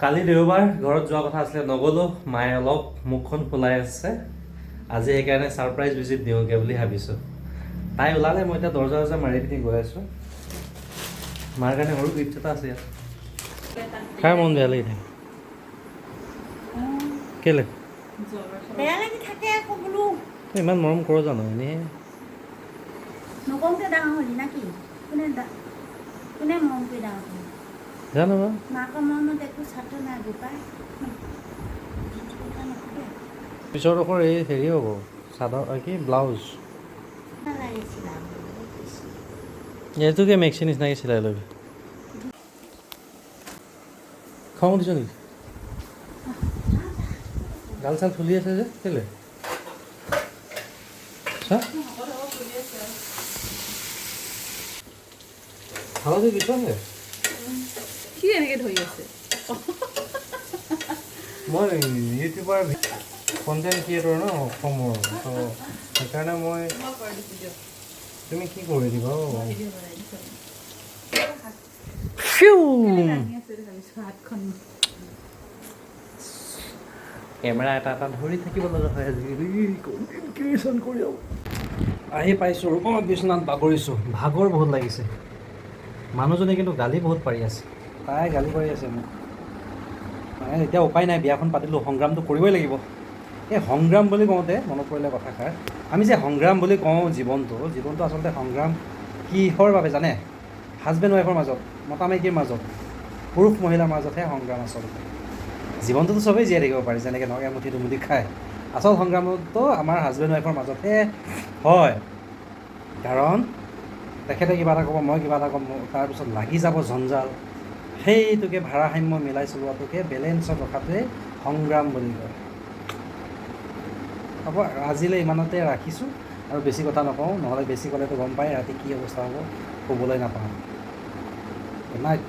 কালি দেওবাৰ, ঘৰত যোৱা কথা আছিলে, নগ'লোঁ। মায়ে অলপ মুখখন ফুলাই আছে আজি, সেইকাৰণে ছাৰপ্ৰাইজ ভিজিট দিওঁগৈ বুলি ভাবিছোঁ। তাই ওলালে, মই এতিয়া দৰ্জা চৰ্জা মাৰি পিনি গৈ আছোঁ। মাৰ কাৰণে সৰু গিফ্ট এটা আছে ইয়াত। কাৰ মন বেয়া লাগি থাকে কেলে? বেয়া লাগি থাকে আকৌ বোলো। তই ইমান মৰম কৰ জানো এনেই? নকওঁতে ডাঙৰ হলি না কি? কোনে মৰম কৰি ডাঙৰ কৰিলে? জানো বাৰু। মাকৰ মৰমত একো ছাত্ৰ নাই বোপাই। যি টি কথা নকবি। পিছৰডোখৰ এই হেৰি হ'ব, চাদৰ কি ব্লাউজ। নালাগে চিলাব। এইটোকে মেক্সি নিচিনাকৈ চিলাই ল'বি। খং উঠিছ নেকি? গাল চাল ফুলি আছে যে কেলে? চা, হালধি দিছহে। কি এনেকে ধৰি আছে? মই ইউটিউবাৰ, কণ্টেণ্ট ক্ৰিয়েটৰ ন অসমৰ, ত' সেইকাৰণে মই মই কৰি দিছোঁ দিয়ক। তুমি কি কৰি দিবা অ'? মই ভিডিঅ' বনাই দিছোঁ। ফিউ। দাঙি আছে বুলি ভাবিছোঁ হাতখন। কেমেৰা এটা এটা ধৰি থাকিব লগা হয় আজিকালি কণ্টেণ্ট ক্ৰিয়েশ্যন কৰি। আহি পাইছোঁ ৰূপমত, বিচনাত বাগৰিছোঁ। ভাগৰ বহুত লাগিছে। মানুহজনে কিন্তু গালি বহুত পাৰি আছে, তাই গালি পাৰি আছে মোক। মানে এতিয়া উপায় নাই, বিয়াখন পাতিলোঁ, সংগ্ৰামটো কৰিবই লাগিব। এই সংগ্ৰাম বুলি কওঁতে মনত পৰিলে কথাষাৰ। আমি যে সংগ্ৰাম বুলি কওঁ জীৱনটো, জীৱনটো আচলতে সংগ্ৰাম কিহৰ বাবে জানে? হাজবেণ্ড ৱাইফৰ মাজত, মতা মাইকীৰ মাজত, পুৰুষ মহিলাৰ মাজতহে সংগ্ৰাম আচলতে। জীৱনটোতো চবেই জীয়াই থাকিব পাৰি, যেনেকৈ নহওক এমুঠি দুমুঠি খায়। আচল সংগ্ৰামতো আমাৰ হাজবেণ্ড ৱাইফৰ মাজতহে হয়, কাৰণ তেখেতে কিবা এটা ক'ব, মই কিবা এটা ক'ম, তাৰপিছত লাগি যাব জঞ্জাল। সেইটোকে ভাৰসাম্য মিলাই চলোৱাটোকে, বেলেঞ্চত ৰখাটোৱে সংগ্ৰাম বুলি কয়। হ'ব, আজিলৈ ইমানতে ৰাখিছোঁ আৰু বেছি কথা নকওঁ, নহ'লে বেছি ক'লেতো গম পাই ৰাতি কি অৱস্থা হ'ব, ক'বলৈ নাপাওঁ। Good night.